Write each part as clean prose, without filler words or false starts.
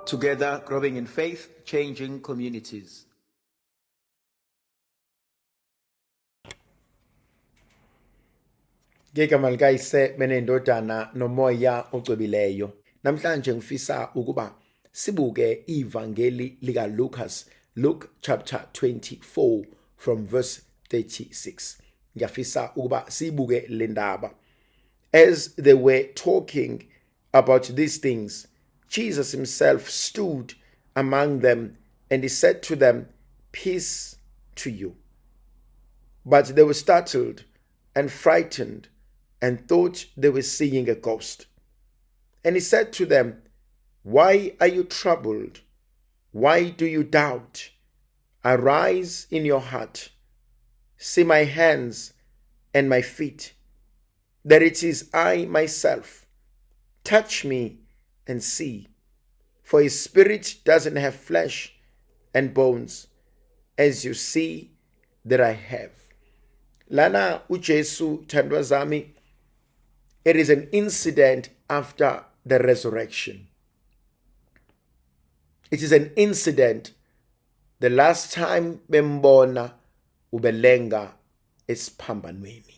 Together, growing in faith, changing communities. Ngegama likaYise benendodana nomoya ocwebileyo. Namhlanje ngifisa ukuba sibuke ivangeli lika Lucas, Luke chapter 24 from verse 36. Ngiyafisa ukuba sibuke le ndaba. As they were talking about these things, Jesus himself stood among them and he said to them, Peace to you. But they were startled and frightened and thought they were seeing a ghost. And he said to them, Why are you troubled? Why do you doubt? Arise in your heart. See my hands and my feet, that it is I myself. Touch me and see. For his spirit doesn't have flesh and bones, as you see that I have. Lana uJesu thandwa zami, it is an incident after the resurrection. It is an incident the last time bembona ubelenga esiphambanweni.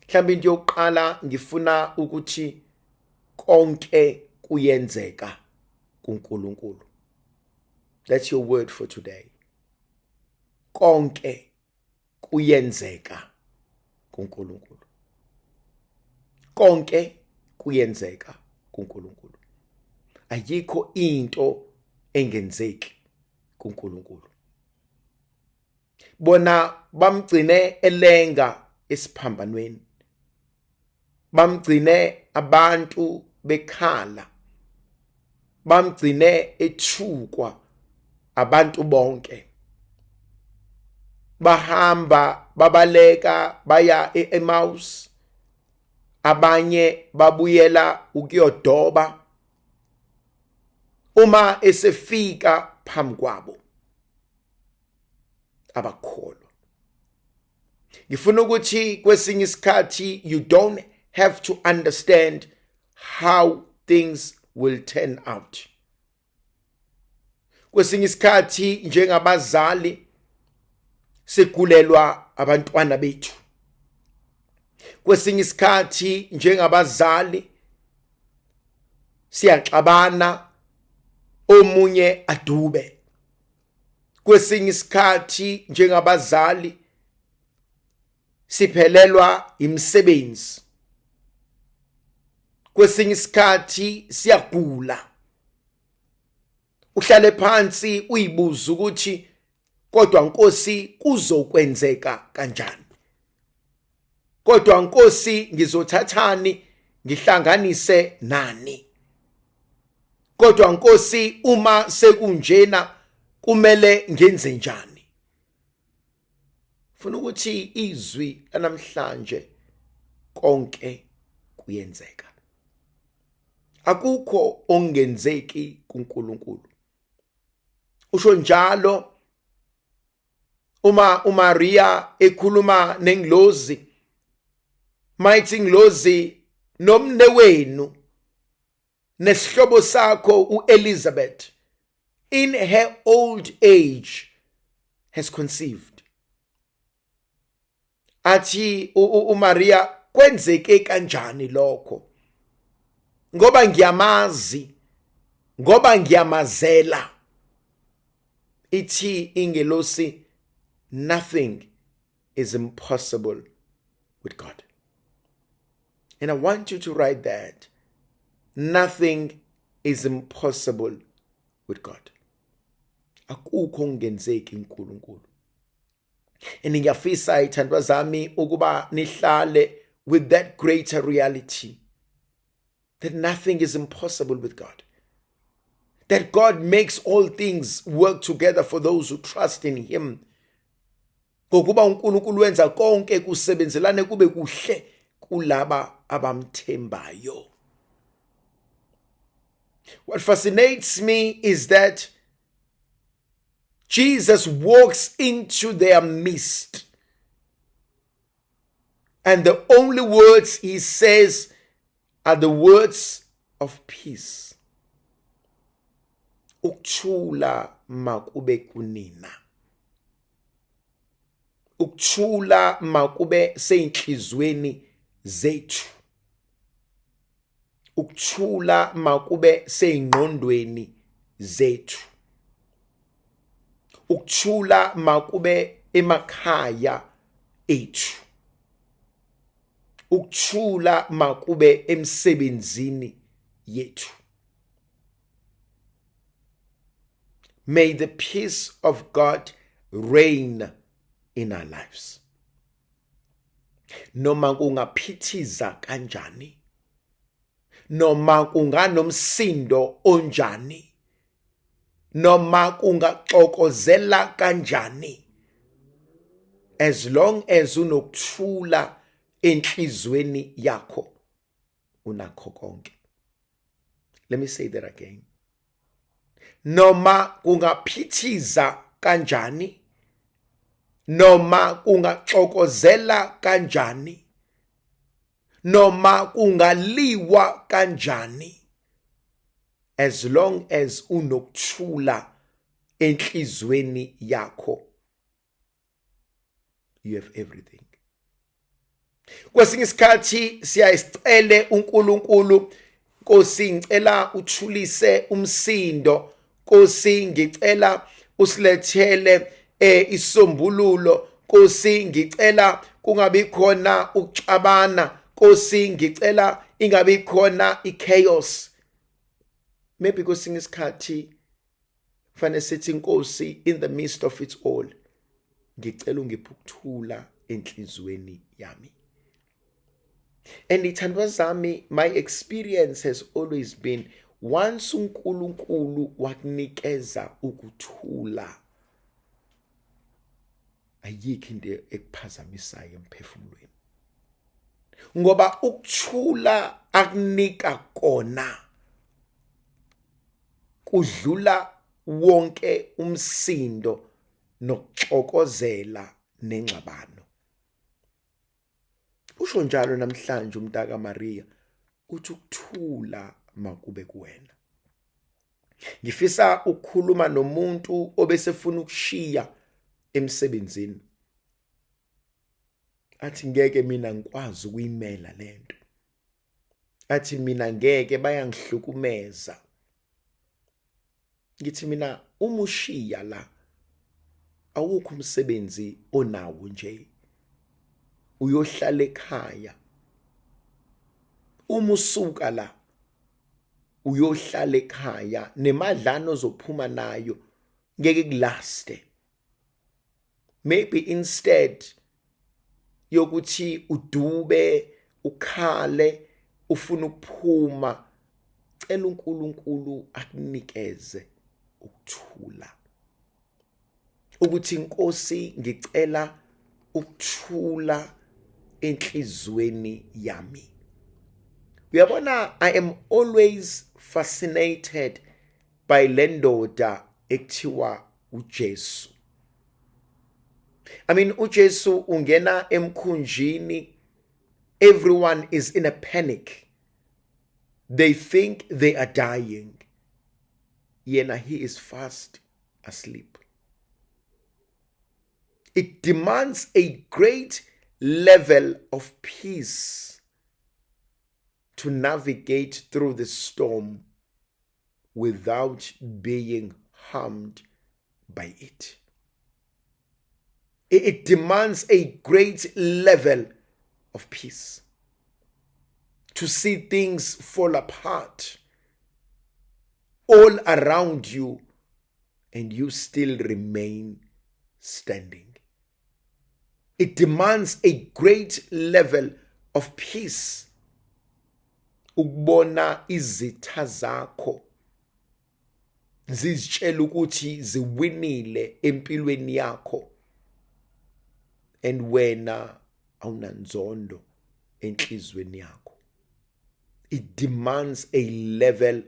Mhlawumbe into yokuqala ngifuna ukuthi konke kuyenzeka kuNkulunkulu. That's your word for today. Konke kuyenzeka kuNkulunkulu. Konke kuyenzeka kuNkulunkulu. Ayikho into engenzeki kuNkulunkulu. Bona bamgcine elenga esiphambanweni. Bamgcine abantu bekhala. Bamgcine ethukwa abantu bonke. Bahamba babaleka baya e-Emmaus. Abanye babuyela ukuyodoba. Uma esefika phambi kwabo abakholwa. Ngifuna ukuthi kwesinye isikhathi you don't have to understand how things will turn out. Kwesinye isikhathi njengabazali sigulelwa abantwana bethu. Kwesinye isikhathi njengabazali siyaxabana omunye adube. Kwesinye isikhathi njengabazali siphelelwa imisebenzi. Kwesinye isikhathi siyagula. Uhlale phansi uyibuza ukuthi kodwa Nkosi kuzokwenzeka kanjani? Kodwa Nkosi ngizothathani ngihlanganise nani? Kodwa Nkosi uma sekunjena kumele ngenze njani? Funa ukuthi izwi lanamhlanje konke kuyenzeka. Akukho ongenzeki kuNkulunkulu. Usho njalo uma uMaria ekhuluma nengilozi, mayithi ingilozi nomne wenu nesihlobo sakho uElizabeth in her old age has conceived. Athi uMaria kwenzeke kanjani lokho? Ngoba ngiyamazi, ngoba ngiyamazela. Ithi ingelosi, nothing is impossible with God. And I want you to write that. Nothing is impossible with God. Akukho okungenzeki kuNkulunkulu. And ngiyafisa ithandwa zami ukuba nihlale with that greater reality that nothing is impossible with God. That God makes all things work together for those who trust in him. Ngokuba uNkulunkulu wenza konke kusebenzelane kube kuhle kulaba abamthembayo. What fascinates me is that Jesus walks into their midst. And the only words he says are the words of peace. Ukuthula makube kunina. Ukuthula makube seyinhlizweni zethu. Ukuthula makube seyingqondweni zethu. Ukuthula makube emakhaya ethu. Ukuthula makube emsebenzini yethu. May the peace of God reign in our lives. Noma kungaphithiza kanjani, noma kunganomsindo onjani, noma kungaxokozela kanjani, as long as unokuthula enhlizweni yakho, unakho konke. Let me say that again. Noma kungaphithiza kanjani, noma kungaxokozela kanjani, noma kungaliwa kanjani, as long as unokuthula enhlizweni yakho, you have everything. Kwesinye isikhathi siyayisicele uNkulunkulu, Nkosi ngicela uthulise umsindo, Nkosi ngicela usilethele isombululo, Nkosi ngicela kungabi khona ukuxabana, Nkosi ngicela ingabi khona ichaos. Maybe kwesinye isikhathi fanele sithi, Nkosi, in the midst of it all, ngicela ungiphe ukuthula enhlizweni yami. And ithandwa zami, my experience has always been, once uNkulunkulu wakunikeza ukuthula, ayikho into ekuphazamisayo emphefumulweni, ngoba ukuthula akunika kona kudlula wonke umsindo nokuxokozela nengxabano. Usho njalo namhlanje umntaka Maria, uthi ukuthula makube kuwena. Ngifisa ukukhuluma nomuntu obesefuna ukushiya emsebenzini, athi ngeke mina ngikwazi ukuyimela lento, athi mina ngeke, bayangihlukumeza. Ngithi mina, uma ushiya la, awukho umsebenzi onawo nje, uyohlala ekhaya. Uma usuka la, uyohlala ekhaya, nemadlana ozophuma nayo ngeke kulaste. Maybe instead yokuthi udube, ukhale, ufuna ukuphuma, cela uNkulunkulu akunikeze ukuthula, ukuthi inkosi ngicela ukuthula enhlizweni yami. Uyabona, I am always fascinated by le ndoda ekuthiwa uJesu. I mean, uJesu ungena emkhunjini, everyone is in a panic, they think they are dying, yena he is fast asleep. It demands a great level of peace to navigate through the storm without being harmed by it. It demands a great level of peace to see things fall apart all around you and you still remain standing. It demands a great level of peace ukubona izitha zakho zizitshela ukuthi ziwinile empilweni yakho and wena awunanzondo enhlizweni yakho. It demands a level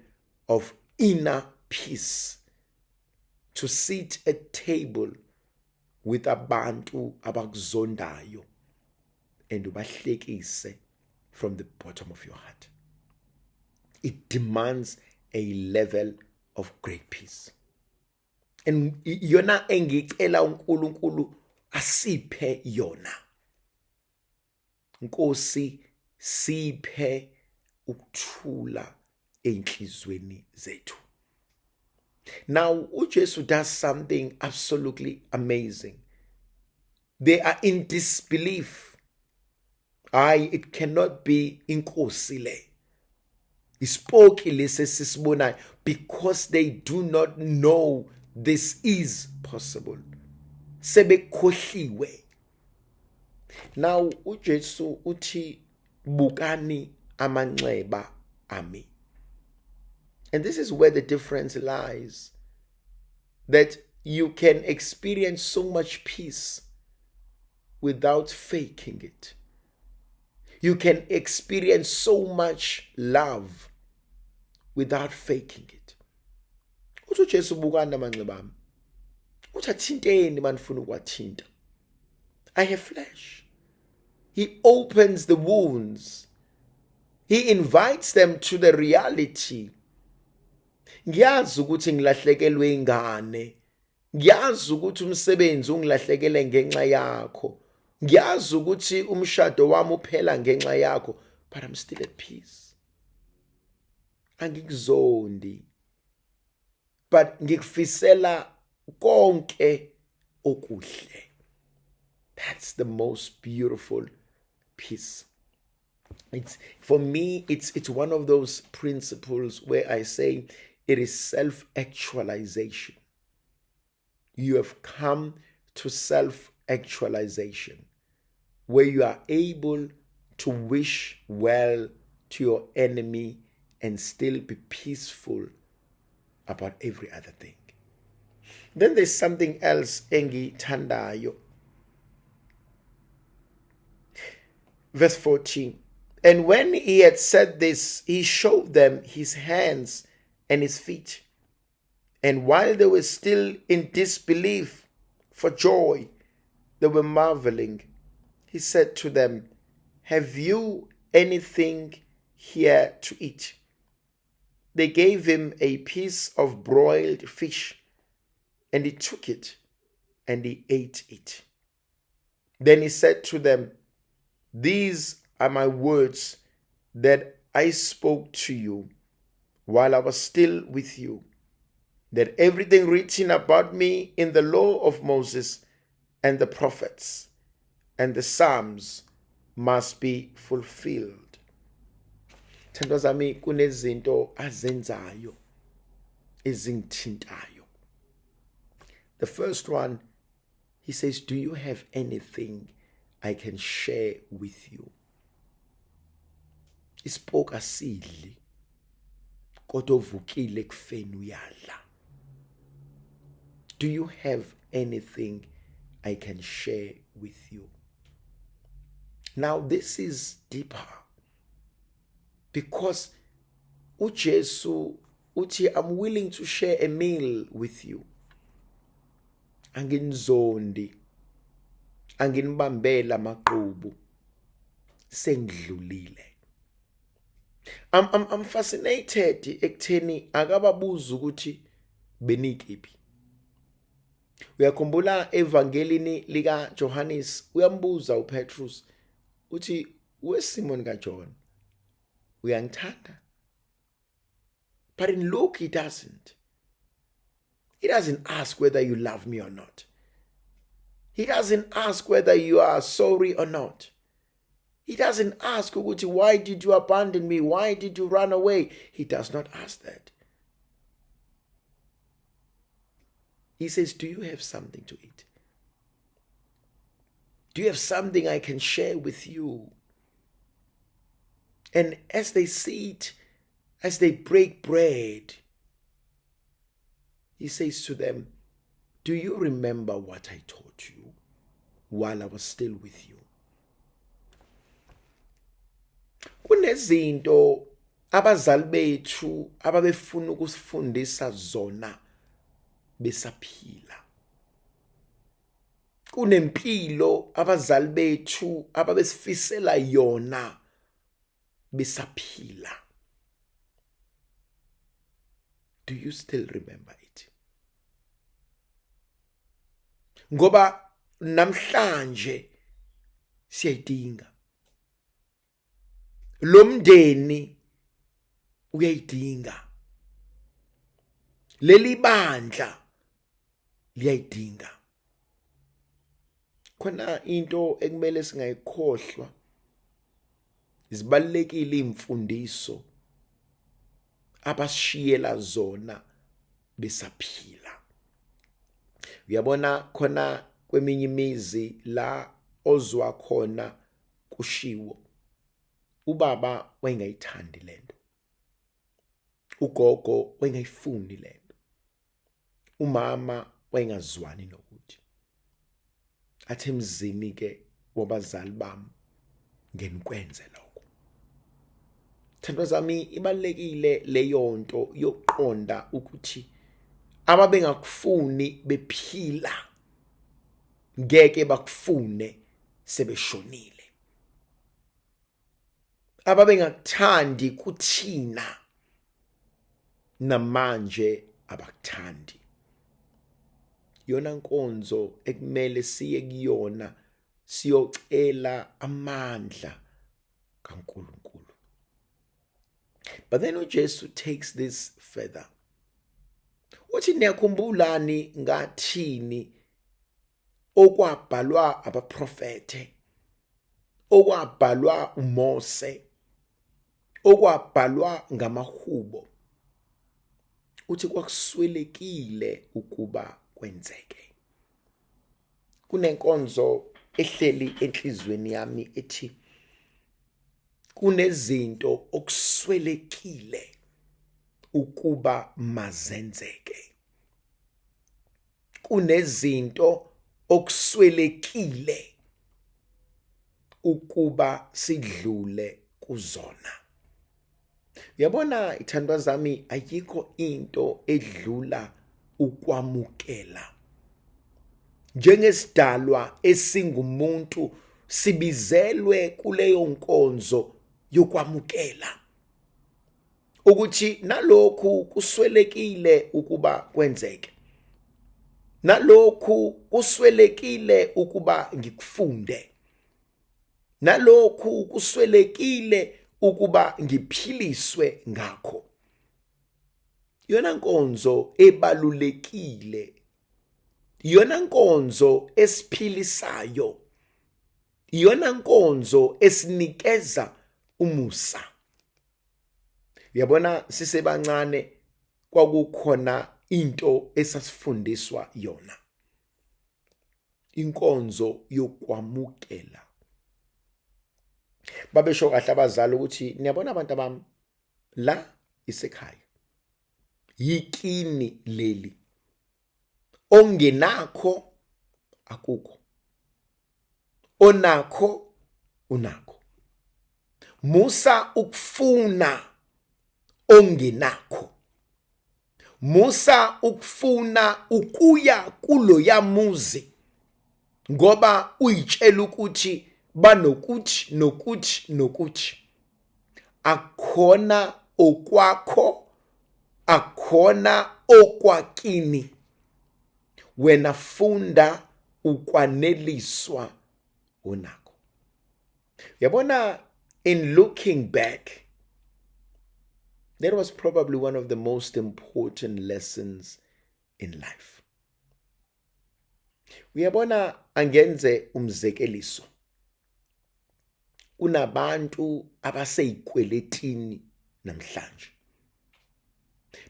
of inner peace to sit at table with abantu abakuzondayo and ubahlekise from the bottom of your heart. It demands a level of great peace. And iyona engicela uNkulunkulu asiphe yona. Nkosi siphe ukuthula enhlizweni zethu. Now uJesu does something absolutely amazing. They are in disbelief. Hayi, it cannot be inkosi le. Isipoki lesi esisibonayo, because they do not know this is possible. Sebekhohliwe. Now uJesu uthi bukani amanxeba ami. And this is where the difference lies. That you can experience so much peace without faking it. You can experience so much love without faking it. Uthi uJesu bukani amanxeba ami. Uthi athinteni manifuna ukwathinta. I have flesh. He opens the wounds. He invites them to the reality. Ngiyazi ukuthi ngilahlekelwe ingane. Ngiyazi ukuthi umsebenzi ungilahlekele ngenxa yakho. Ngiyazi ukuthi umshado wami uphela ngenxa yakho, but I'm still at peace. Angikuzondi. But ngikufisela konke okuhle. That's the most beautiful peace. It's for me, it's one of those principles where I say it is self-actualization. You have come to self-actualization where you are able to wish well to your enemy and still be peaceful about every other thing. Then there's something else engithandayo. Verse 14. And when he had said this, he showed them his hands and his feet. And while they were still in disbelief for joy, they were marveling. He said to them, Have you anything here to eat? They gave him a piece of broiled fish, and he took it and he ate it. Then he said to them, These are my words that I spoke to you while I was still with you, that everything written about me in the law of Moses and the prophets and the Psalms must be fulfilled. Thandwa zami, kunezinto azenzayo ezingithintayo. The first one, he says, Do you have anything I can share with you? Isipoki asidli, kodwa ovukile ekufeni uyadla. Do you have anything I can share with you? Now this is deeper, because uJesu uthi I'm willing to share a meal with you. Anginizondi, anginibambela amaqhubu, sengidlulile. I'm fascinated ekutheni akababuza ukuthi benikephi. Uyakhumbula evangelini lika Johannes uyambuza uPetrus uthi weSimon kaJohn uyangithanda? But in Luke he doesn't. He doesn't ask whether you love me or not. He doesn't ask whether you are sorry or not. He doesn't ask ukuthi why did you abandon me? Why did you run away? He does not ask that. He says, do you have something to eat? Do you have something I can share with you? And as they sit, as they break bread, he says to them, do you remember what I taught you while I was still with you? Kunezinto abazali bethu ababefuna ukusifundisa zona besaphila. Kunempilo abazali bethu ababesifisela yona besaphila. Do you still remember it? Ngoba namhlanje siyayidinga lo mndeni, uyayidinga leli bandla, liyayidinga. Khona into ekumele singayikhohlwa, zibalulekile imfundiso abasishiyela zona besaphila. Uyabona, khona kweminye imizi la ozwa khona kushiwo, ubaba wayengayithandi lento, ugogo wayengayifuni lento, umama wayengazwani nokuthi athi emzini ke wabazali bami ngenikwenze lokho. Thandwa zami, ibalulekile leyo nto yokuqonda ukuthi ababengakufuni bephila ngeke bakufune sebeshonile, ababengakuthandi kuthina namanje abakuthandi. Yona nkonzo ekumele siye kuyona siyocela amandla kaNkulunkulu. But then uJesu takes this further, uthi, "Niyakhumbulani ngathini okwabhalwa abaprofethe, okwabhalwa uMose, okwabhalwa ngamahubo?" Uthi kwakuswelekile ukuba kwenzeke. Kunenkonzo ehleli enhlizweni yami ethi kunezinto okuswelekile ukuba mazenzeke, kunezinto okuswelekile ukuba sidlule kuzona. Uyabona, ithandwa zami, ayikho into edlula ukwamukela. Njengesidalwa esingumuntu sibizelwe kuleyo nkonzo yokwamukela ukuthi nalokhu kuswelekile ukuba kwenzeke, nalokhu kuswelekile ukuba ngikufunde, nalokhu kuswelekile ukuba ngiphiliswe ngakho. Yona nkonzo ebalulekile, iyona nkonzo esiphilisayo, iyona nkonzo esinikeza umusa. Uyabona, sisebancane kwakukhona into esasifundiswa yona, inkonzo yokwamukela. Babesho kahle abazali ukuthi, "Niyabona abantu abami, la isekhaya, yikini leli, ongenakho akukho, onakho unakho. Musa ukufuna ongenakho, musa ukufuna ukuya kuloya muzi ngoba uyitshela ukuthi banokuthi nokuthi nokuthi. Akukhona okwakho, akukhona okwakini. Wena funda ukwaneliswa onakho." Yabona, in looking back, that was probably one of the most important lessons in life. Uyabona, angenze umzekeliso, kunabantu abaseyikweletini namhlanje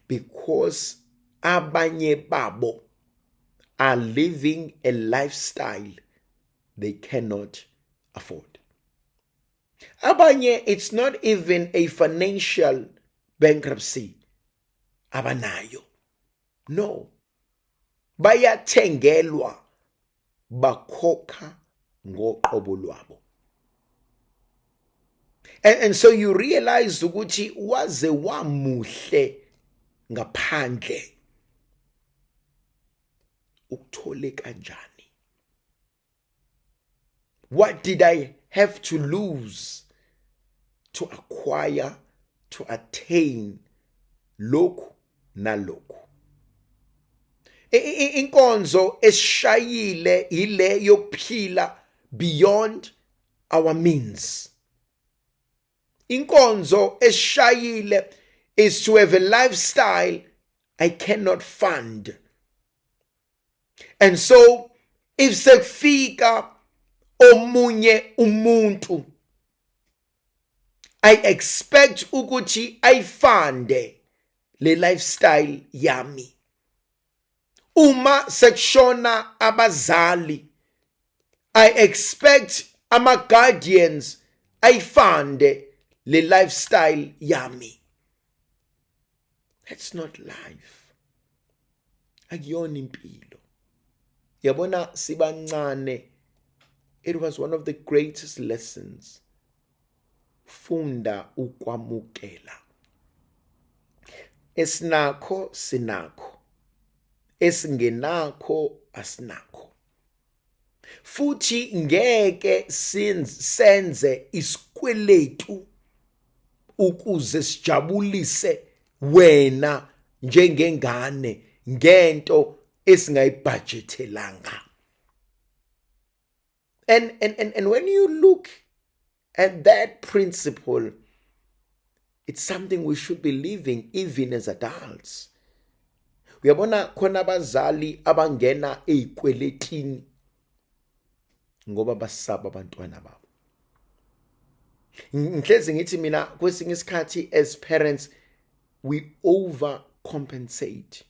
because abanye babo are living a lifestyle they cannot afford. Abanye, it's not even a financial bankruptcy abanayo, no, bayathengelwa, bakhokha ngoqobo lwabo. And so you realize ukuthi waze wamuhle ngaphandle, ukuthole kanjani? What did I have to lose to acquire, to attain lokhu? Nalokhu inkonzo esishayile ile yokuphila beyond our means. Inkonzo esishayile is to have a lifestyle I cannot fund. And so if sekufika omunye umuntu, I expect ukuthi ayifande le lifestyle yami. Uma sekushona abazali, I expect ama guardians ayifande le lifestyle yami. That's not life. Akuyona impilo. Yabona, sibancane, it was one of the greatest lessons. Funda ukwamukela. Esinakho sinakho, esingenakho asinakho, futhi ngeke senze isikweletu ukuze sijabulise wena njengengane ngento esingayibudgetelanga. And when you look at that principle, it's something we should be living even as adults. Uyabona, khona abazali abangena ezikweletini ngoba basaba abantwana babo. Ngihlezi ngithi mina, kwesinye isikhathi as parents we overcompensate.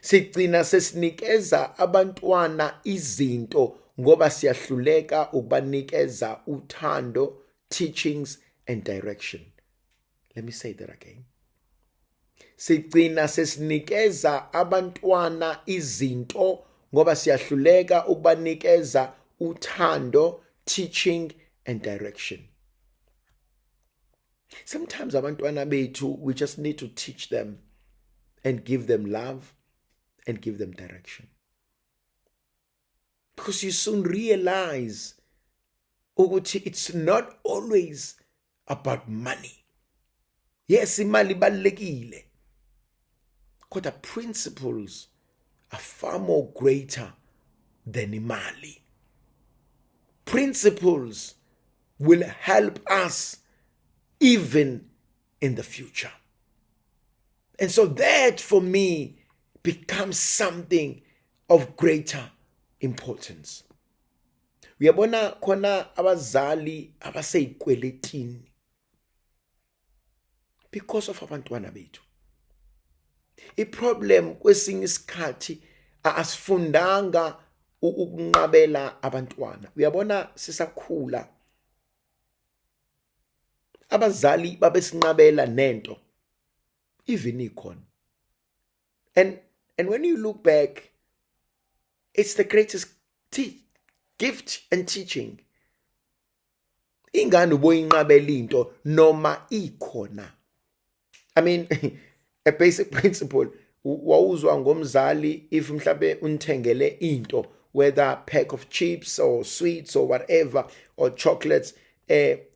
Sigcina sesinikeza abantwana izinto ngoba siyahluleka ukubanikeza uthando, teachings and direction. Let me say that again. Sigcina sesinikeza abantwana izinto ngoba siyahluleka ukubanikeza uthando, teaching and direction. Sometimes abantwana bethu, we just need to teach them and give them love and give them direction, because you soon realize ukuthi it's not always about money. Yes, imali ibalulekile, kodwa principles are far more greater than imali. Principles will help us even in the future, and so that for me becomes something of greater importance. Uyabona, khona abazali abaseyikweletini because of abantwana bethu. Iproblem, kwesinye isikhathi asifundanga ukunqabela abantwana. Uyabona, sisakhula abazali babesinqabela nento even ikhona, and when you look back, it's the greatest gift and teaching. Ingane uboyinqabela into noma ikhona? I mean, a basic principle wawuzwa ngomzali, if mhlambe unithengele into, whether pack of chips or sweets or whatever or chocolates,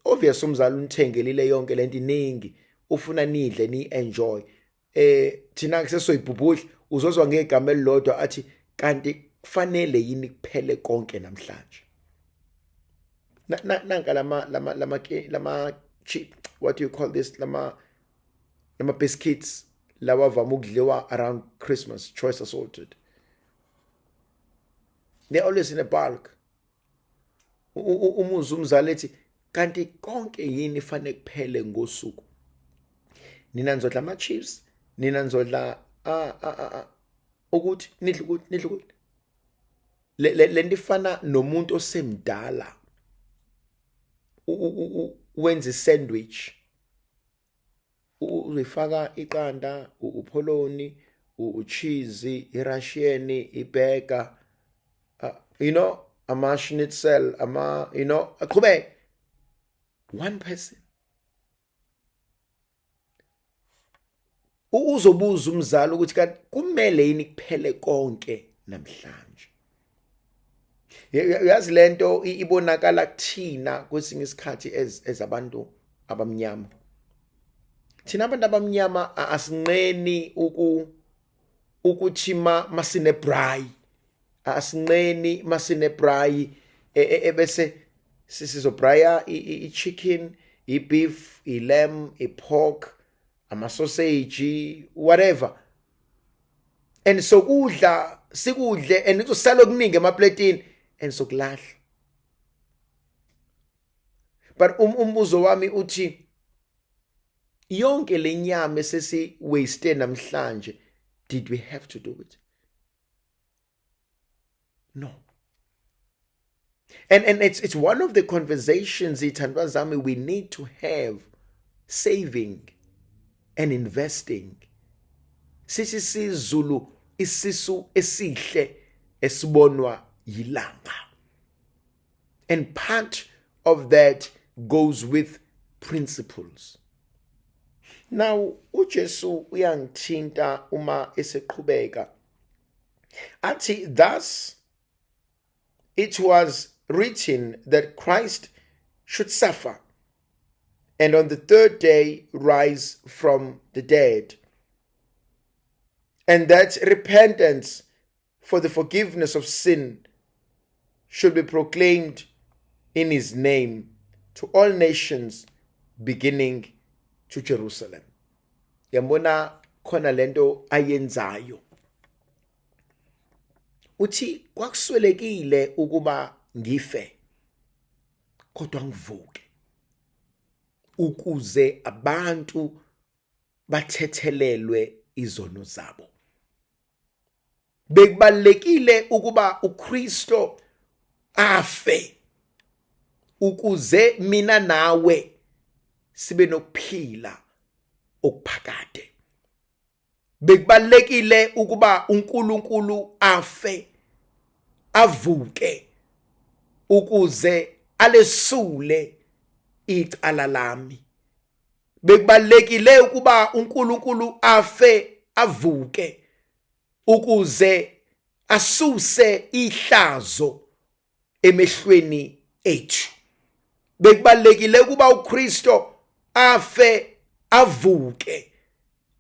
obvious umzali unithengelile yonke lento iningi, ufuna nidle, ni enjoy. Thina kusesoyibhubhudla, uzozwa ngegama elilodwa athi, "Kanti kufanele yini kuphele konke namhlanje?" Nanka lama chip, what do you call this, lama biscuits lawa avama ukudliwa around Christmas, choice assorted. They're always in a bulk. Umuzi umzali ethi, "Kanti konke yini fanele kuphele ngosuku? Nina nizodla ama chips, nina nizodla ukuthi nidle, ukuthi nidle, ukuthi le nto ifana nomuntu osemdala wenza isandwich, uzoyifaka iqanda, upholoni, ucheese, irussian, iburger, ama schnitzel, ama aqhubeke, one person. Uzobuza umzali ukuthi, "Kanti kumele yini kuphele konke namhlanje?" Uyazi, lento ibonakala kuthina kwesinye isikhathi as abantu abamnyama. Thina abantu abamnyama asinqeni uku ukuthi ma masine braai, asinqeni masine braai ebese sizobraya i-chicken, i-beef, i-lamb, i-pork, ama-sausage, whatever, and sokudla sikudle and kuzosala okuningi emapletini and sokulahla. But umbuzo wami uthi, yonke lenyama esesi waste namhlanje, did we have to do it? No. And it's one of the conversations, ithandwa zami, we need to have: saving and investing. Sithi siZulu, isisu esihle esibonwa yilanga, and part of that goes with principles. Now uJesu uyangithinta uma eseqhubeka athi, "Thus it was written that Christ should suffer and on the third day rise from the dead, and that repentance for the forgiveness of sin should be proclaimed in his name to all nations, beginning to Jerusalem." Yambona khona lento ayenzayo, uthi kwakuswelekile ukuba ngife kodwa ngivuke ukuze abantu bathethelelwe izono zabo. Bekubalekile ukuba uKristo afe ukuze mina nawe sibe nokuphila okuphakade. Bekubalekile ukuba uNkulunkulu afe avuke ukuze alesule icala lami. Bekubalekile ukuba uNkulunkulu afe avuke ukuze asuse ihlazo emehlweni ethu. Bekubalekile ukuba uKristo afe avuke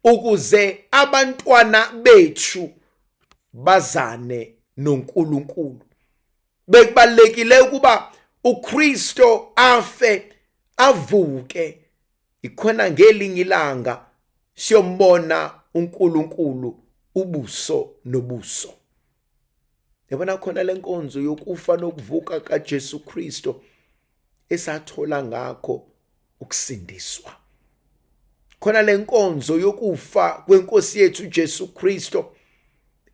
ukuze abantwana bethu bazane noNkulunkulu. Bekubalekile ukuba uKristo afe avuke ikhona ngelinye ilanga siyombona uNkulunkulu ubuso nobuso. Yabona khona lenkonzo yokufa nokuvuka kaJesu Kristo esathola ngakho ukusindiswa, khona lenkonzo yokufa kwenkosi yethu uJesu Kristo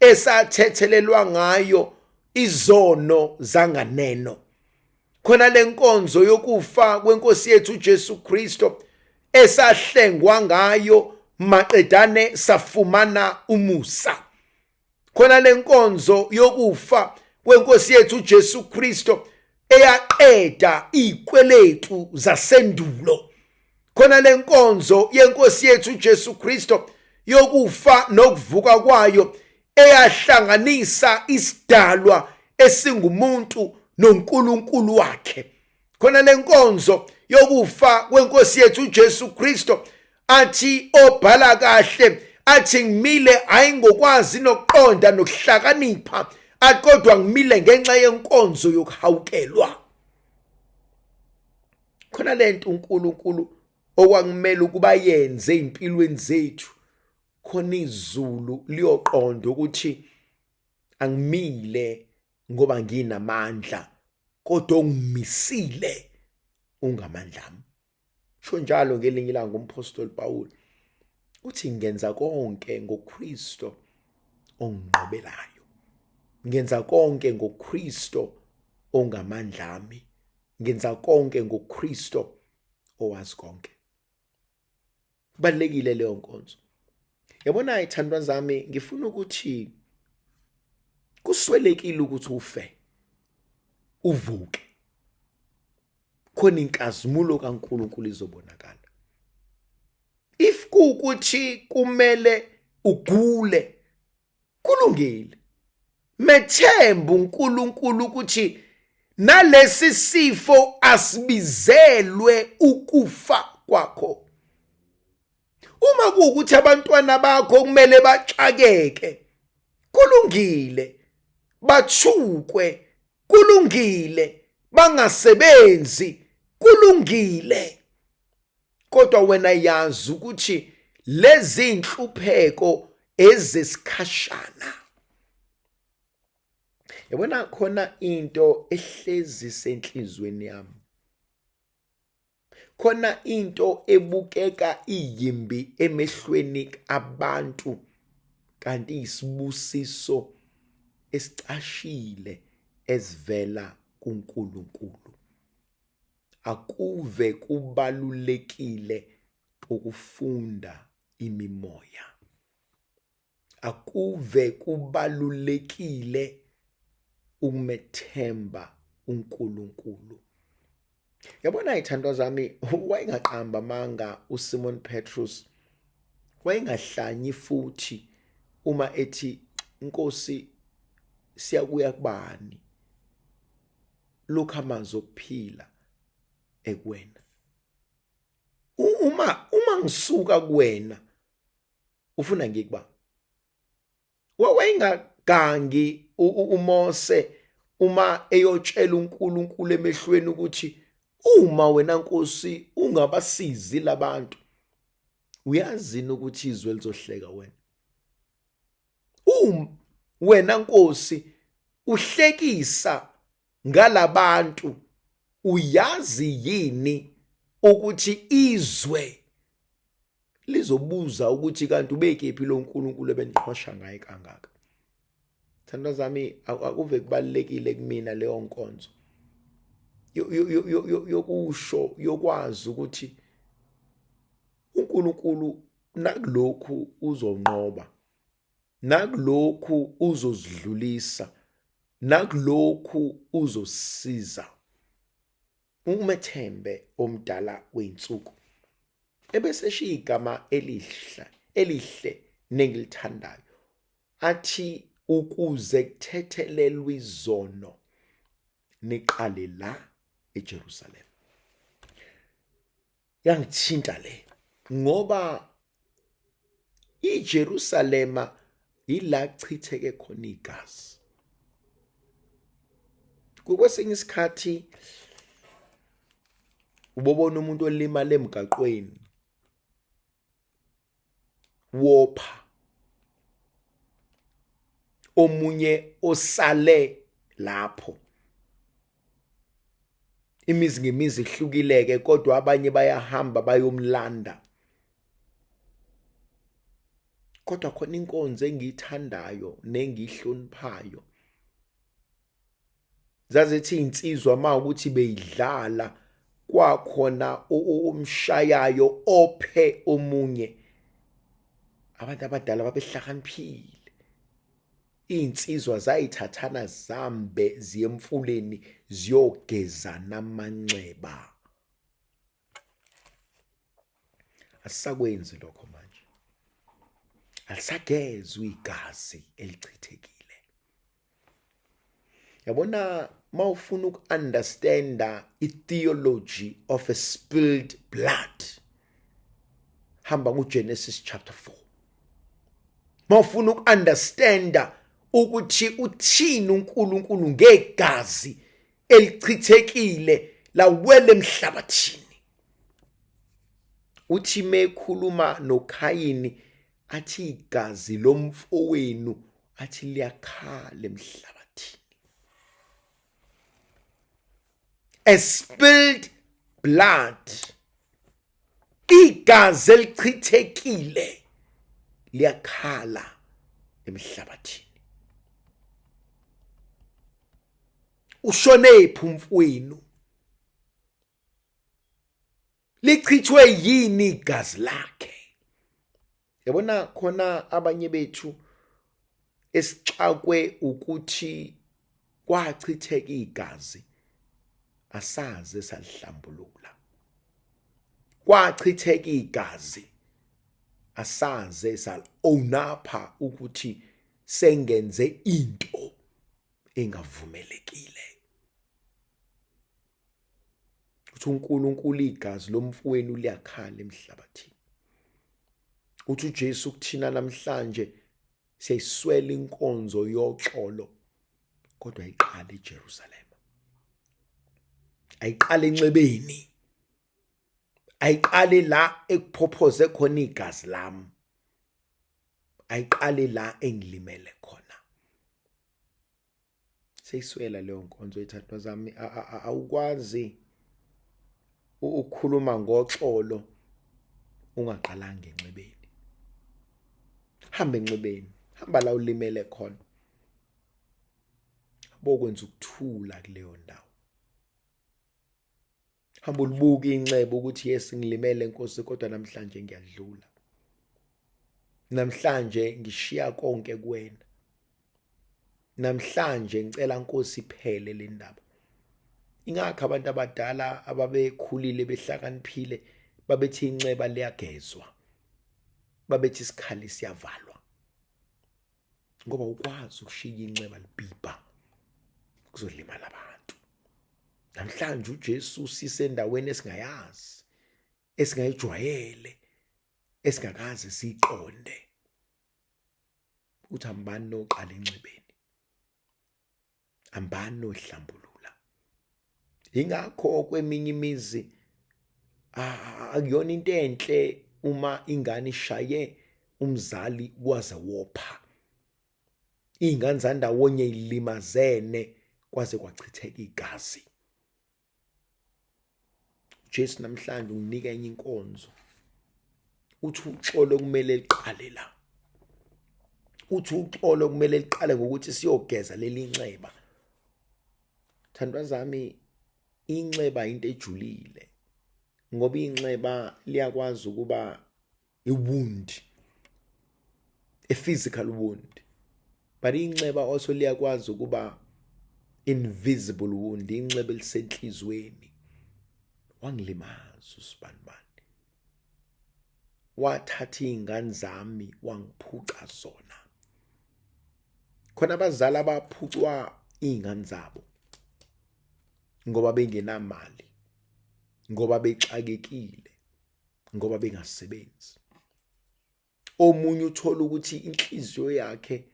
esathethelelwa ngayo izono zanganeno, khona lenkonzo yokufa kwenkosi yethu uJesu Kristo esahlengwa ngayo maqedane safumana umusa, khona lenkonzo yokufa kwenkosi yethu uJesu Kristo eyaqeda izikweletu zasendulo, khona lenkonzo yenkosi yethu uJesu Kristo yokufa nokuvuka kwayo eyahlanganisa isidalwa esingumuntu noNkulunkulu wakhe, khona lenkonzo yokufa kwenkosi yethu uJesu Kristo athi obhala kahle athi, "Ngimile hayi ngokwazi nokuqonda nokuhlakanipha, akodwa ngimile ngenxa yenkonzo yokuhawukelwa." Khona lento uNkulunkulu okwakumele ukuba yenze empilweni zethu, khona izulu liyoqonda ukuthi angimile ngoba nginamandla, kodwa ongimisile ungamandla ami. Sho njalo ngelinye ilanga umpostoli Paul uthi, "Ngenza konke ngoKristo onginqobelayo. Ngenza konke ngoKristo ongamandla ami. Ngenza konke ngoKristo owazi konke." Kubalekile leyo nkonzo. Yabona, ithandwa zami, ngifuna ukuthi kuswelekile ukuthi ufe uvuke khona inkazimulo kaNkuluNkulu izobonakala. If kuukuthi kumele ugule, kulungile, methemba uNkulunkulu ukuthi nalesi sifo asibizelwe ukufa kwakho. Uma kuwukuthi abantwana bakho kumele baxakeke, kulungile, bathukwe, kulungile, bangasebenzi, kulungile, kodwa wena yazi ukuthi lezi inhlupheko ezesikhashana. Yabona, khona into ehlezi senhlizweni yami, khona into ebukeka iyimbi emehlweni abantu, kanti isibusiso esicashile esivela kuNkulunkulu. Akuve kubalulekile ukufunda imimoya, akuve kubalulekile ukumethemba uNkulunkulu. Yabona, ithandwa zami, wayengaqamba amanga uSimon Petrus, wayengahlanyi futhi uma ethi, Nkosi, siyakuya kubani? Lokhu amazwi okuphila ekuwena. Uma ngisuka kuwena, ufuna ngikuba? Wayengagangi uMose uma eyotshela uNkulunkulu emehlweni ukuthi uma wena Nkosi ungabasizi labantu, uyazini ukuthi izwe lizohleka wena? Wena Nkosi uhlekisa ngalabantu, uyazi yini ukuthi izwe lizobuza ukuthi kanti ubekephi lo nkulunkulu ebeniqhosha ngaye kangaka? Thandwa zami, akuve kubalulekile kumina leyo nkonzo yokusho, yokwazi ukuthi uNkulunkulu nakulokhu uzonqoba, nakulokhu uzozidlulisa, nakulokhu uzosiza. Umethembe omdala weinsuku ebese eshiya igama elihle elihle nengilithandayo, athi ukuze kuthethelelwe izono niqale la eJerusalem. Yangithinta le, ngoba iJerusalema ila kuchitheke khona igazi. Kwesinye isikhathi ubobona umuntu olimala emgaqweni, wopha, omunye osale lapho. Imizi ngemizi ihlukileke, kodwa abanye bayahamba bayomlanda. Kodwa khona inkonzo engiyithandayo nengiyihloniphayo, zazithi insizwa ma ukuthi beyidlala, kwakhona umshayayo ophe omunye. Abantu abadala babehlakaniphile, iy'nsizwa zayithathana zambe ziye emfuleni ziyogezana amanxeba. Asisakwenzi lokho manje, alisagezwa igazi elichithekile. Yabona, mawufuna uku-understanda i-theology of a spilled blood, hamba kuGenesis chapter 4. Mawufuna uku-understanda ukuthi uthini uNkulunkulu ngegazi elichithekile lawela emhlabathini, uthi mekhuluma noKhayini athi igazi lomfowenu athi liyakhala emhlabathini. A spilled blood, igazi elichithekile liyakhala emhlabathini. Ushonephi umfowenu? Lichithwe yini igazi lakhe? Yabona, khona abanye bethu esixakwe ukuthi kwachitheka igazi, asaze salihlambulula. Kwachitheka igazi, asaze sal-own up ukuthi sengenze into engavumelekile. Uthi uNkulunkulu igazi lomfowenu liyakhala emhlabathini. Uthi uJesu kuthina namhlanje siyayiswela inkonzo yoxolo, kodwa ayiqale eJerusalema, ayiqale enxebeni, ayiqale la ekuphophoze khona igazi lami, ayiqale la engilimele khona. Seyiswela leyo nkonzo, ithandwa zami. Awukwazi ukukhuluma ngoxolo ungaqalanga enxebeni. Hamba enxebeni, hamba la ulimele khona, bokwenza ukuthula kuleyo ndawo. Hamba ulibuka inxeba ukuthi yes, ngilimele Nkosi, kodwa namhlanje ngiyadlula, namhlanje ngishiya konke kuwena, namhlanje ngicela Nkosi iphele le ndaba. Ingakho abantu abadala ababekhulile behlakaniphile babethi inxeba liyagezwa, babethi isikhali siyavalwa, ngoba ukwazi ukushiya inxeba libhibha kuzolimala abantu. Namhlanje uJesu usisendaweni esingayazi, esingayijwayele, esingakaze siyiqonde. Uthi hambani noqala enxebeni, hambani nohlambulula. Ingakho kweminye imizi akuyona into enhle uma ingane ishaye umzali kwaze wopha, iy'ngane zandawonye ilimazene kwaze kwachitheka igazi. uJesu namhlanje unginika enye inkonzo, uthi uxolo kumele liqale la, uthi uxolo kumele liqale ngokuthi siyogeza leli nxeba. Thandwa zami, inxeba into ejulile, ngoba inxeba liyakwazi ukuba i-wound, a physical wound, but inxeba also liyakwazi ukuba invisible wound, inxeba elisenhlizweni. Wangilimaza usibanibani, wathatha izingane zami wangiphuca zona. Khona abazali abaphucwa izingane zabo ngoba bengenamali, ngoba bexakekile, ngoba bengasebenzi. Omunye uthola ukuthi inhliziyo yakhe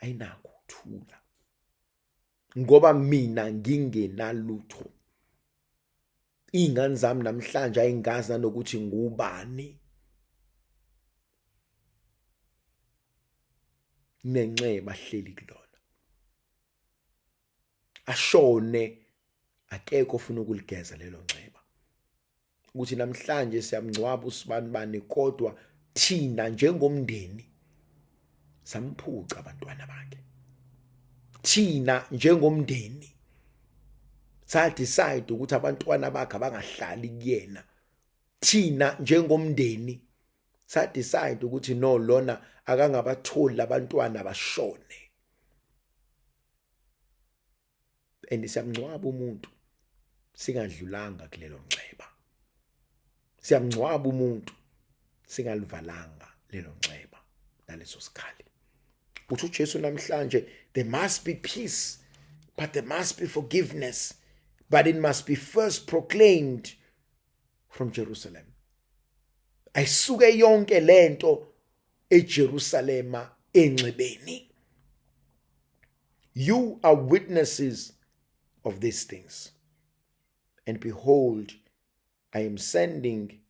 ayinakho ukuthula ngoba mina ngingenalutho. Iy'ngane zami namhlanje ayingazi nanokuthi ngubani. Nenxeba hleli kulona, ashone akekho ofuna ukuligeza lelo nxeba. Ukuthi namhlanje siyamngcwaba usibanibani, kodwa thina njengomndeni samphuca abantwana bakhe. Thina njengomndeni sa-decide ukuthi abantwana bakhe abangahlali kuyena. Thina njengomndeni sa-decide ukuthi no, lona akangabatholi labantwana bashone. And siyamngcwaba umuntu singadlulanga kulelo nxeba, siyamngcwaba umuntu singalivalanga lelo nxeba naleso sikhali. Uthi uJesu namhlanje there must be peace, but there must be forgiveness, but it must be first proclaimed from Jerusalem. Ayisuke yonke lento eJerusalema enxebeni. You are witnesses of these things. And behold, I am sending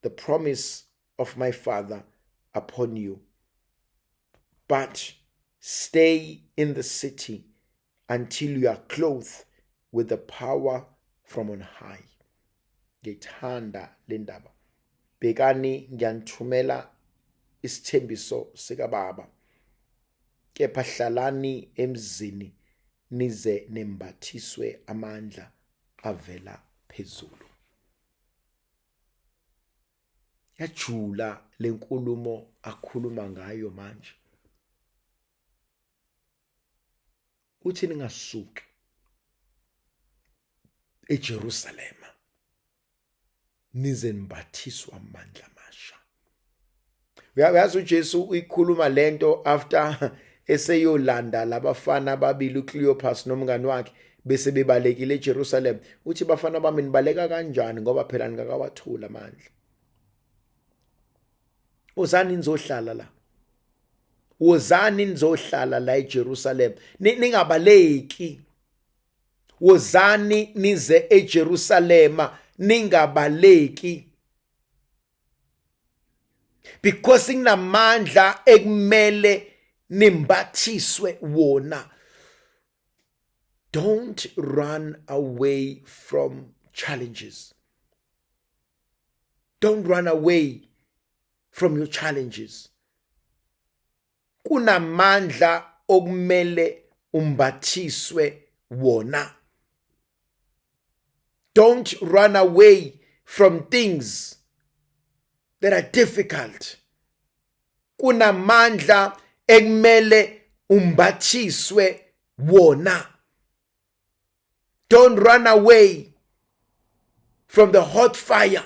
the promise of my Father upon you. But stay in the city until you are clothed with the power from on high. Ngithanda le ndaba. Bhekani, ngiyanithumela isithembiso sikaBaba. Kepha hlalani emzini nize nembathiswe amandla avela phezulu. Yajula lenkulumo akhuluma ngayo manje. Uthi ningasuki eJerusalema nize nimbathiswa amandla amasha. Uyazi uJesu uyikhuluma lento after eseyolanda labafana ababili, uCleopas nomngani wakhe, bese bebalekile eJerusalem. Uthi bafana bami, nibaleka kanjani ngoba phela ningakawatholi amandla? Wozani nizohlala la. Wozani nizohlala la eJerusalem. Ningabaleki. Wozani nize eJerusalema ningabaleki. Because kunamandla ekumele nimbathiswe wona. Don't run away from challenges. Don't run away from your challenges. Kunamandla okumele umbathiswe wona. Don't run away from things that are difficult. Kunamandla ekumele umbathiswe wona. Don't run away from the hot fire.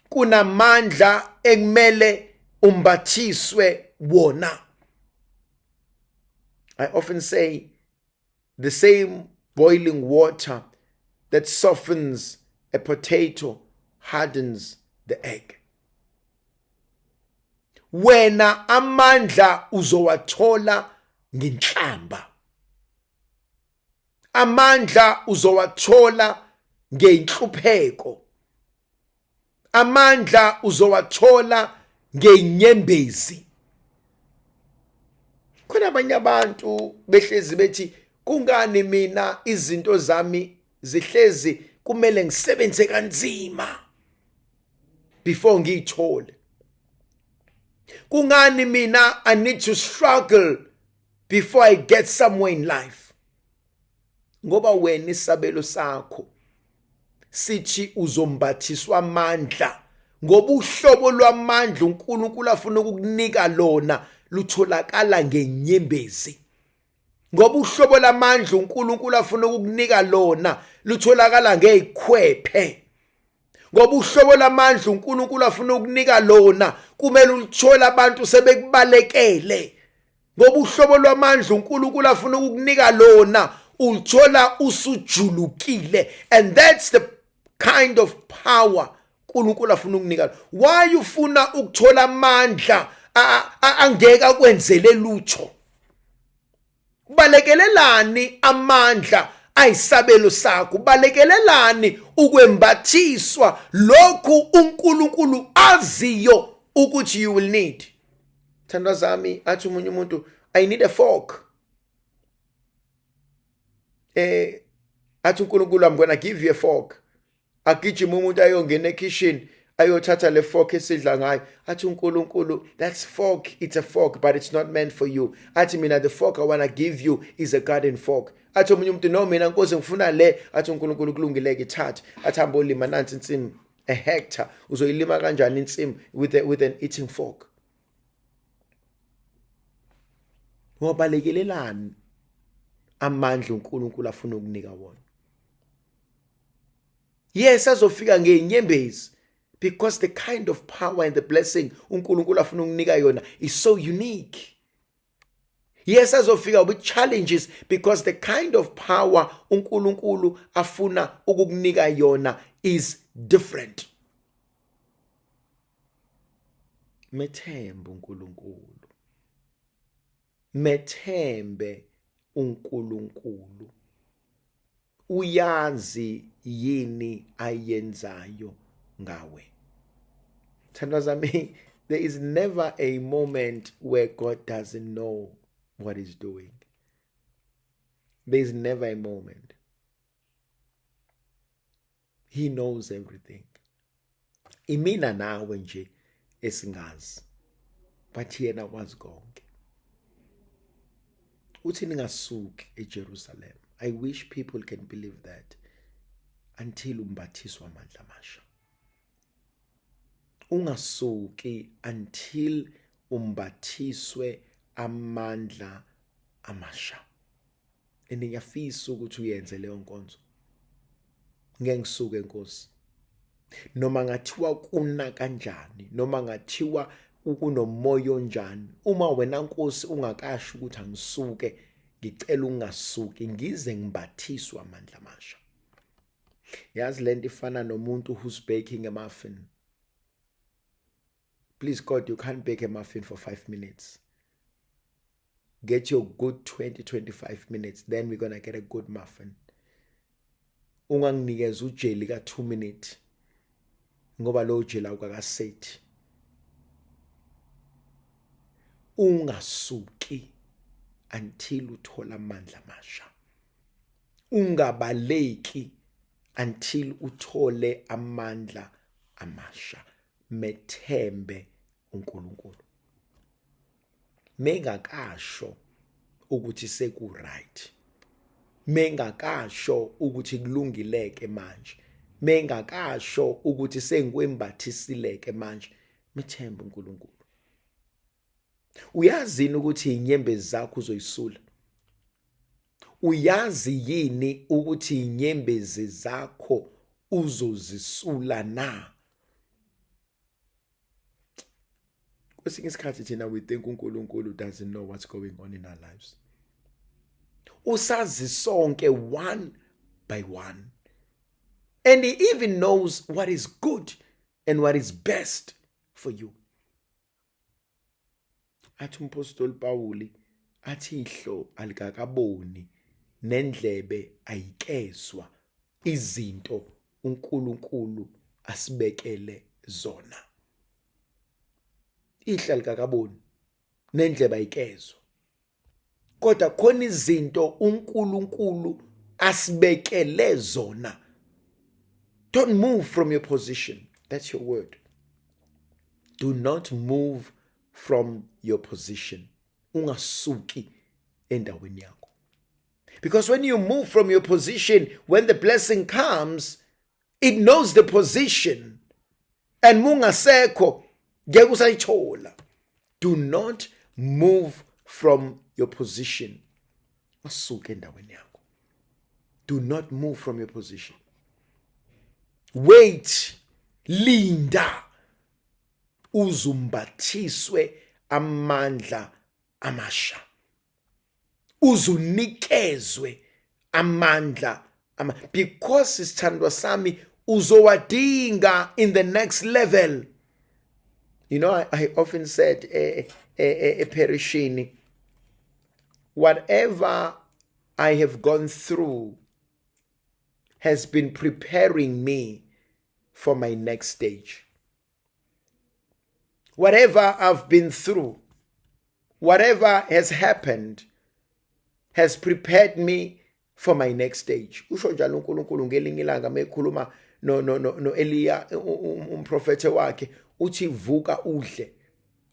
Kunamandla ekumele umbathiswe wona. I often say the same boiling water that softens a potato hardens the egg. Wena amandla uzowathola ngenhlamba. Amandla uzowathola ngenhlupheko. Amandla uzowathola ngenyembezi. Khona abanye abantu behlezi bethi kungani mina izinto zami zihlezi kumele ngisebenze kanzima before ngiyithole. Kungani mina I need to struggle before I get somewhere in life? Ngoba wena isabelo sakho sithi uzombathiswa amandla, ngoba uhlobo lwamandla uNkulunkulu afuna ukukunika lona lutholakala ngenyembezi. Ngoba uhlobo lamandla uNkulunkulu afuna ukukunika lona lutholakala ngezikhwephe. Ngoba uhlobo lamandla uNkulunkulu afuna ukunika lona kumele ulithole abantu sebekubalekele. Ngoba uhlobo lwamandla uNkulunkulu afuna ukukunika lona ulithola usujulukile, and that's the kind of power uNkulunkulu afuna ukunika. Why ufuna ukuthola amandla angeke akwenzele lutho? Balekelelani amandla ayisabelo sakho, balekelelani ukwembathiswa lokhu uNkulunkulu aziyo ukuthi you will need. Thandwa zami, athi umunye umuntu, I need a fork. Athi uNkulunkulu, I'm going to give you a fork. Agijima umuntu ayongena ekitchen ayothatha le fork esidla ngayo. Athi uNkulunkulu, that's fork, it's a fork but it's not meant for you. Athi mina, the fork I want to give you is a garden fork. Athi omunye umuntu, no mina Nkosi ngifuna le. Athi uNkulunkulu, kulungile ke, thatha. Athi hamba olima nansi insimu, a hectare. Uzoyilima kanjani insimu with an eating fork? Ngobalekelelani amandla uNkulunkulu afuna ukunika wona? Yes, azofika ngenyembezi, because the kind of power and the blessing uNkulunkulu afuna ukunika yona is so unique. Yes, azofika with challenges, because the kind of power uNkulunkulu afuna ukukunika yona is different. Methembe uNkulunkulu. Methembe uNkulunkulu. Uyazi yini ayenzayo ngawe. Thandwa zami, there is never a moment where God doesn't know what he's doing. There is never a moment. He knows everything. Imina nawe nje esingazi, but yena wazi konke. Uthi ningasuki eJerusalem. I wish people can believe that until umbathiswa amandla amasha. Ungasuki until umbathiswe amandla amasha. And ngiyafisa ukuthi uyenze leyo nkonzo. Ngeke ngisuke Nkosi. Noma ngathiwa kuna kanjani, noma ngathiwa kunomoya onjani, uma wena Nkosi ungakasho ukuthi angisuke, ngicela ungasuki ngize ngimbathiswe amandla amasha. Yazi lento ifana nomuntu who's baking a muffin. Please God, you can't bake a muffin for 5 minutes. Get your good 20 25 minutes, then we're going to get a good muffin. Unganginikeza ujeli ka 2 minutes ngoba lo jeli awukakasethi. Ungasuki until uthola amandla amasha. Ungabaleki until uthole amandla amasha. Methembe uNkulunkulu. Mengakasho ukuthi seku right, mengakasho ukuthi kulungileke manje, mengakasho ukuthi sengikwembathisileke manje, methembe uNkulunkulu. Uyazini ukuthi inyembezi zakho uzoyisula? Uyazi yini ukuthi inyembezi zakho uzozisula na? Kwesinye isikhathi thina we think uNkulunkulu doesn't know what's going on in our lives. Usazi sonke one by one, and he even knows what is good and what is best for you. Athi umpostoli Pawuli, athi ihlo alikakaboni nendlebe ayikezwa izinto uNkulunkulu asibekele zona. Ihla likakaboni nendlebe ayikezwa, kodwa khona izinto uNkulunkulu asibekele zona. Don't move from your position. That's your word. Do not move from your position. Ungasuki endaweni yakho, because when you move from your position, when the blessing comes, it knows the position, and mungasekho ngeke usayithola. Do not move from your position. Asuke endaweni yakho. Do not move from your position. Wait, linda uzumbathiswe amandla amasha, uzunikezwe amandla ama, because sithandwa sami uzowadinga in the next level. You know, I often said eperishini, whatever I have gone through has been preparing me for my next stage. Whatever I've been through, whatever has happened, has prepared me for my next stage. Usho njalo uNkulunkulu ngelinye ilanga mekhuluma no no no no Eliya umprofethe wakhe, uthi vuka udle.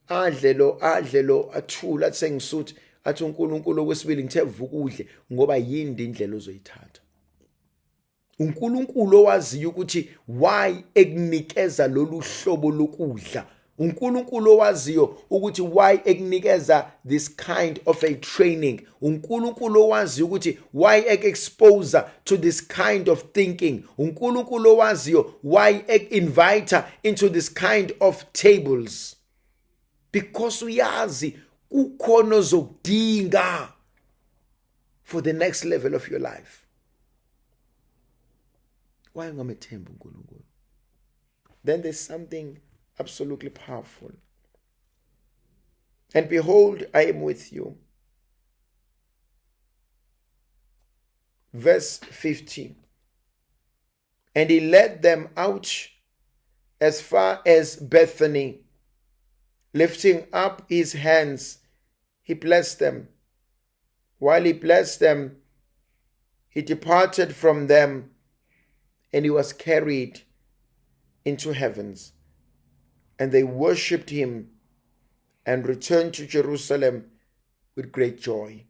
Adle lo, adle lo, athula, athi sengisuthi, athi uNkulunkulu okwesibili ngithe vuka udle ngoba yini indlela ozoyithatha. uNkulunkulu owaziyo ukuthi why ekunikeza lolu hlobo lokudla, uNkulunkulu owaziyo ukuthi why ekunikeza this kind of a training, uNkulunkulu owaziyo ukuthi why ek-expose to this kind of thinking, uNkulunkulu owaziyo why ek-invite into this kind of tables, because uyazi kukhona ozokudinga for the next level of your life. Why ungamethembi uNkulunkulu? Then there's something absolutely powerful. And behold, I am with you. Verse 15. And he led them out as far as Bethany. Lifting up his hands, he blessed them. While he blessed them, he departed from them, and he was carried into heavens. And they worshipped him and returned to Jerusalem with great joy.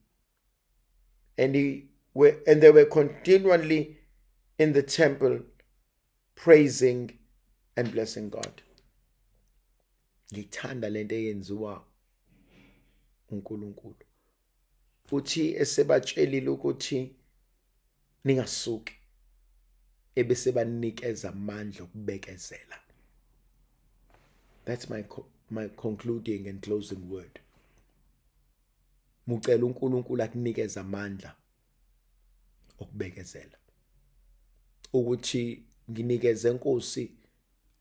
And they were continually in the temple, praising and blessing God. Ngithanda lento eyenziwa uNkulunkulu. Uthi esebatshelile ukuthi ningasuki, ebese banikeza amandla okubekezela. That's my concluding and closing word. Mucela uNkulunkulu akunikeze amandla okubekezela, ukuthi nginikeze Nkosi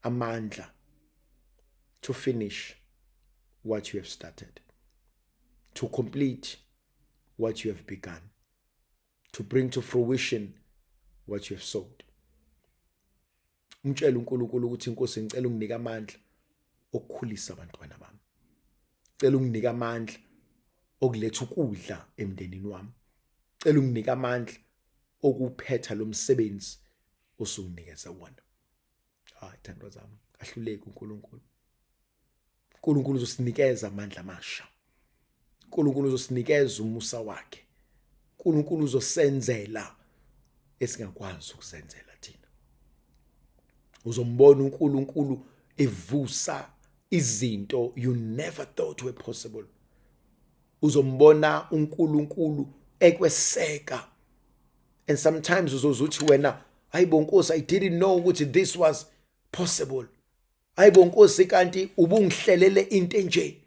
amandla. to finish what you have started, to complete what you have begun, to bring to fruition what you have sowed. Umtshele uNkulunkulu ukuthi inkosi ngicela unginike amandla okukhulisa abantwana bami. Cela unginike amandla okuletha ukudla emndenini wami. Cela unginike amandla okuphetha lo msebenzi osunginikeze wona. Hayi thandwa zami, kahluleki uNkulunkulu. uNkulunkulu uzosinikeza amandla amasha. uNkulunkulu uzosinikeza umusa wakhe. uNkulunkulu uzosenzela esingakwazi ukuzenzela thina. Uzombona uNkulunkulu evusa izinto you never thought were possible. Uzombona uNkulunkulu ekweseka. And sometimes uzozuthi wena, hayibo Nkosi, I didn't know ukuthi this was possible. Hayibo Nkosi, kanti ubungihlelele into enje.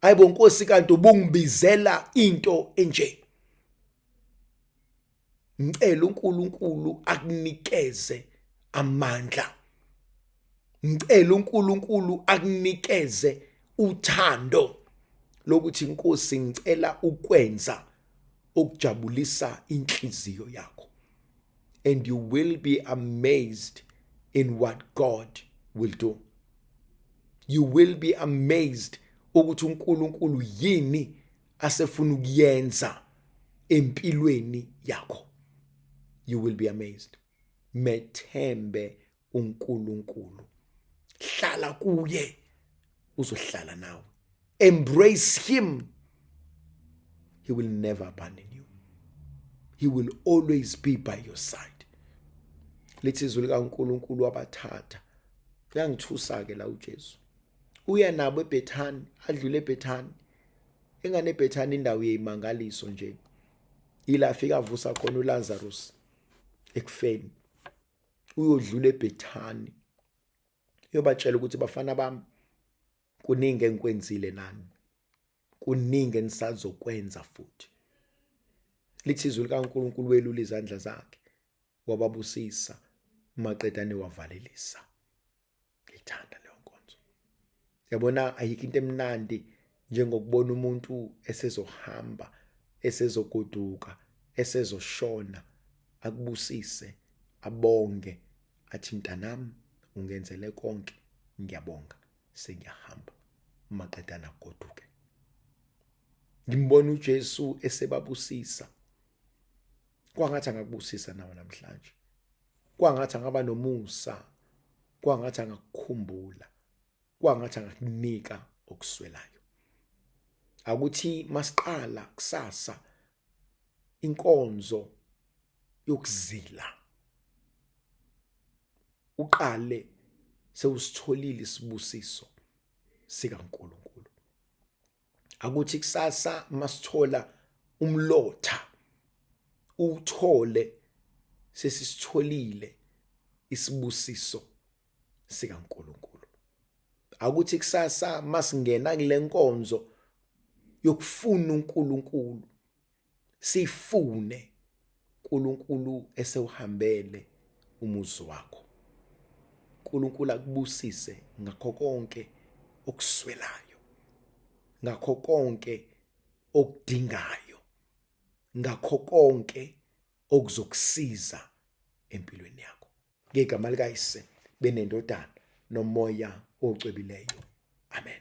Hayibo Nkosi, kanti ubungibizela into enje. Ngicela uNkulunkulu akunikeze amandla. Ngicela uNkulunkulu akunikeze uthando lokuthi Nkosi ngicela ukwenza okujabulisa inhliziyo yakho. And you will be amazed in what God will do. You will be amazed ukuthi uNkulunkulu yini asefuna ukuyenza empilweni yakho. You will be amazed. Methembe uNkulunkulu. Hlala kuye, uzohlala nawe. Embrace him. He will never abandon you. He will always be by your side. Lithi izwi likaNkulunkulu wabathatha. Uyangithusa ke la uJesu. Uya nabo eBethani, adlule eBethani. Engane eBethani indawo yeyimangaliso nje. Ila afika avusa khona uLazarus ekufeni. Uyodlula eBethani. Uyobatshela ukuthi bafana bami kuningi engikwenzile nani. Kuningi enisazokwenza futhi. Lithi izwi likaNkulunkulu welula izandla zakhe wababusisa maqedane wavalelisa. Ngiyithanda leyo nkonzo. Yabona ayikho into emnandi njengokubona umuntu esezohamba, esezogoduka, esezoshona, akubusise, abonge, athi mntanami ungenzele konke, ngiyabonga, sengiyahamba. Maqedana agoduke. Ngimbona uJesu esebabusisa. Kwangathi angakubusisa nawe namhlanje. Kwangathi angaba nomusa, kwangathi angakukhumbula, kwangathi angakunika okuswelayo. Akuthi masiqala kusasa inkonzo yokuzila, uqale sewusitholile isibusiso sikaNkulunkulu. Akuthi kusasa masithola umlotha uthole sesisitholile isibusiso sikaNkulunkulu. Akuthi kusasa masingena kule nkonzo yokufuna uNkulunkulu, sifune uNkulunkulu esewuhambele umuzi wakho. uNkulunkulu akubusise ngakho konke okuswelayo, ngakho konke okudingayo, ngakho konke okuzokusiza empilweni yakho. Ngegama likaYise benendodana noMoya ocwebileyo. Amen.